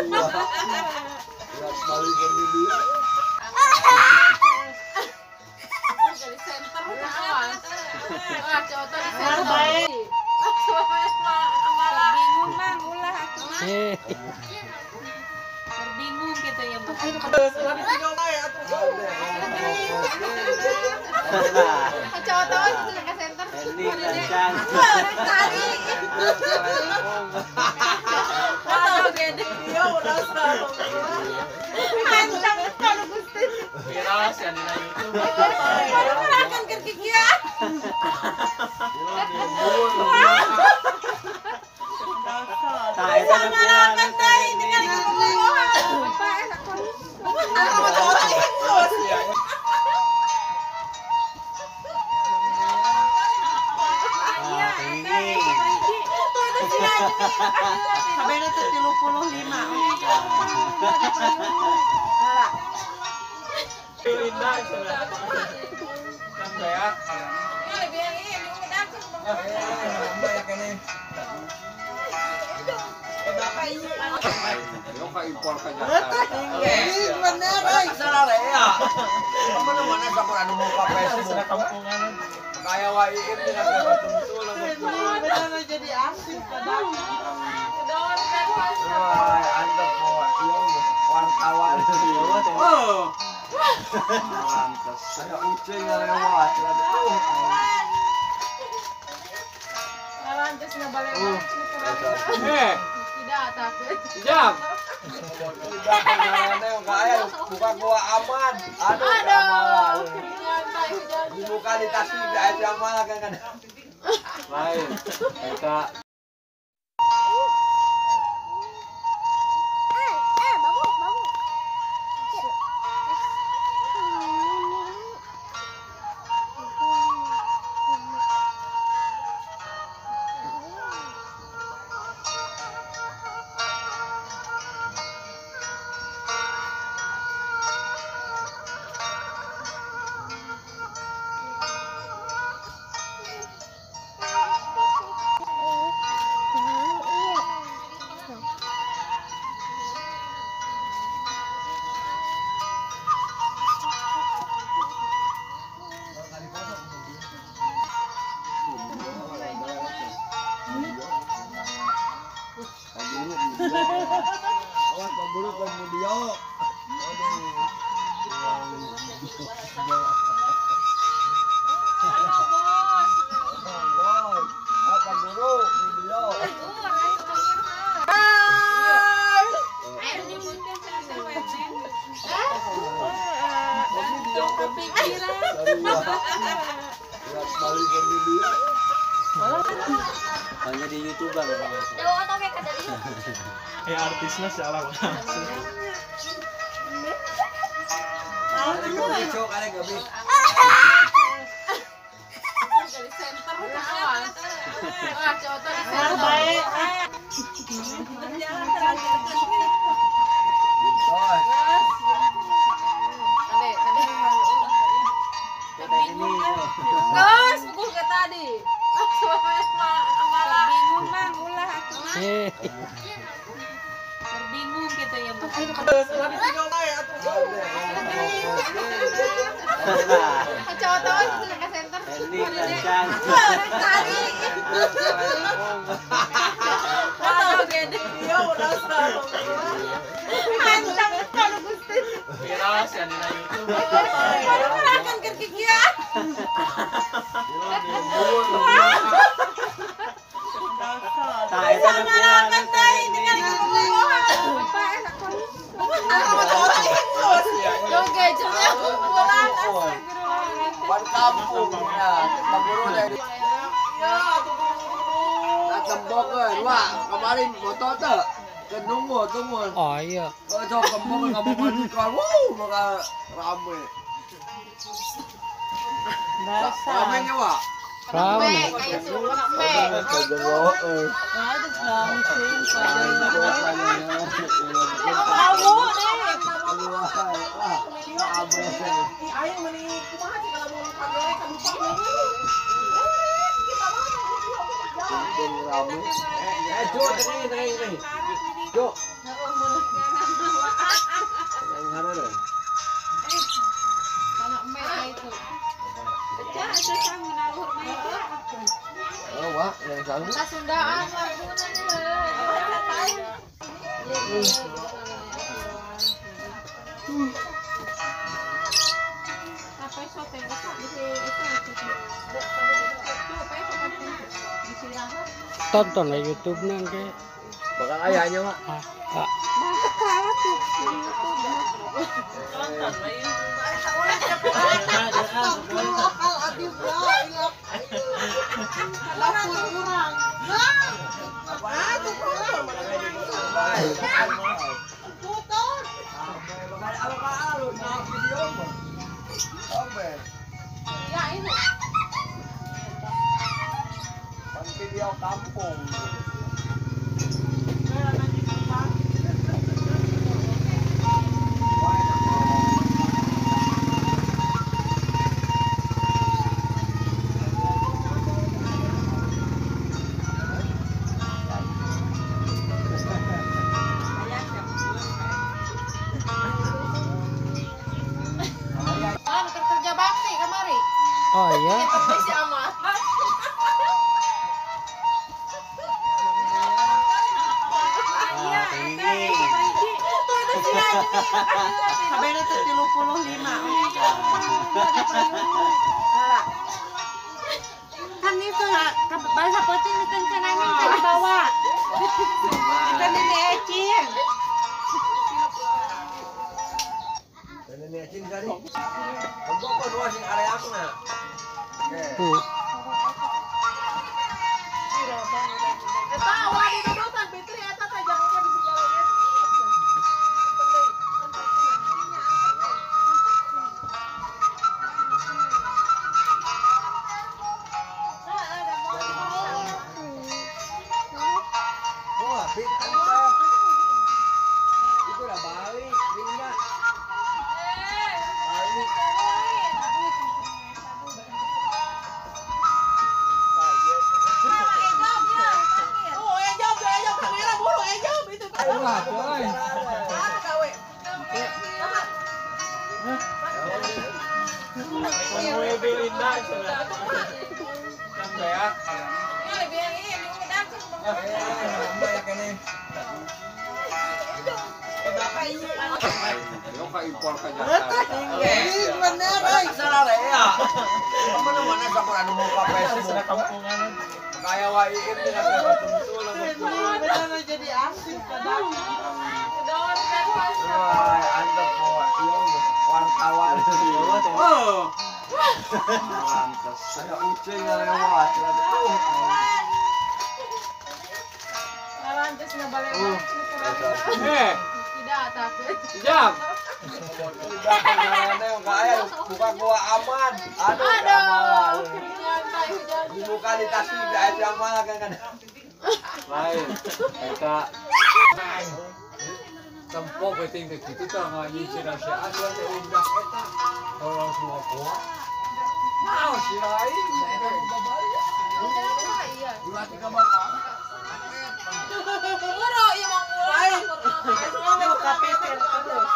Balik ke media. Jadi center awas. Wah, cowok di center. Bingung mang ulah atuh mah. Bingung gitu ya, Bu. Cowok itu ke center. Tadi. Viral sih di YouTube. Baru akan ke kia. Kabeh teh 35. Linda cenah. Kan saya. Impor ke Jakarta. Bener euy, salah ya. Mana-mana sok anu muka Facebook. Kaya wae dina tentu bener jadi asik padahal. Wah, antep wartawan. Oh. Pantes. Ada ucing lewat. Lantas ngabalewat. Eh. Tidak takut. Jam. Tidak, buka gua aman. Aduh, dibuka di taksi tidak ada aman kan. Lain. Kita Awas pemburu kemudian. Halo bos. Bos, apa guru video? Hanya di YouTuber. Ya artisnya salah. Terus buku ke tadi. Bingung mang ulah atuh mah. Bingung gitu ya, Bu. Cowok itu ke center. Tadi. Viral sih di YouTube. Baru akan ke kia. Kampung ya, pemburu dari. Ya, tembok wah kemarin motor tuh, nunggu tunggu. Oh iya. Oh, coba kembok kamu majikan, wow, maka rame. Rame nya wah. Rame. Kayak rame. Rame. Eh, Cuk, ini. Cuk. Mana deh? Anak meh itu. Pecah itu sang menaruh meh itu. Oh, wah, yang sang. Sundaan laguna nih. Apa sote tonton di YouTube nanti. Bakal ayahnya, Mak. Bakal tuh di YouTube. Tonton di YouTube. Video kampung. Kerja bakti kemari. Oh iya. Kabehna teh 35. Kan itu bahasa pocong itu rencananya kita dibawa. Kita nenek Ecing. Nenek Ecing tadi. Kamu dua sing areakna. Oke. Eta ulah didudutan Fitri eta teh jangan di segalanya. Itu udah balik, Linda. Balik. Oh, ejab, kamera buru ejab itu. Wah, boy. Belinda kan ya. Jadi asik wartawan. Oh. Ada ucing lewat. Lantas ngebalik. Tidak takut. Tidak. Buka gua aman. Aduh. Dibuka di tas tidak ada malah kan. Lain. Kita tempo penting gitu tuh ngaji cirasya atuh teh indah eta. Orang semua gua. Nah, si lain. Dua tiga bapak. Buru, iya mau mulai. Buka pipir terus.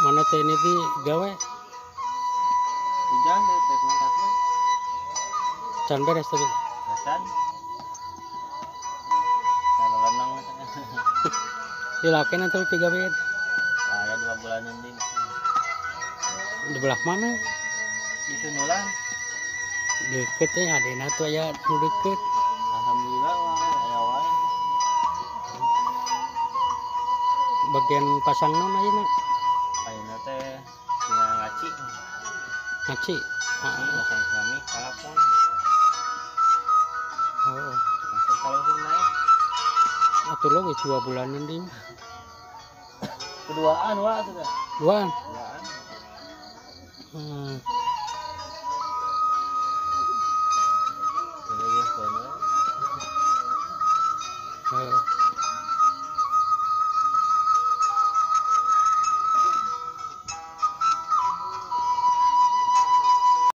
Mana teh ini di gawe? Hujan deh teh mangkatna. Can beres tadi. Can. Salah lenang. Dilakeun atuh tiga gawe. Ada 2 bulanan deui. Di belah mana? Di Sunulan. Deket teh adena tuh aya nu deket. Alhamdulillah aya wae. Bagian pasang naon ayeuna? Ayeuna teh tina ngaci. Ngaci. Heeh, pasang keramik kalapon. Heeh. Langsung kalau naik. Atuh leuwih 2 bulanan deui. Keduaan wa atuh teh. Duaan. Duaan.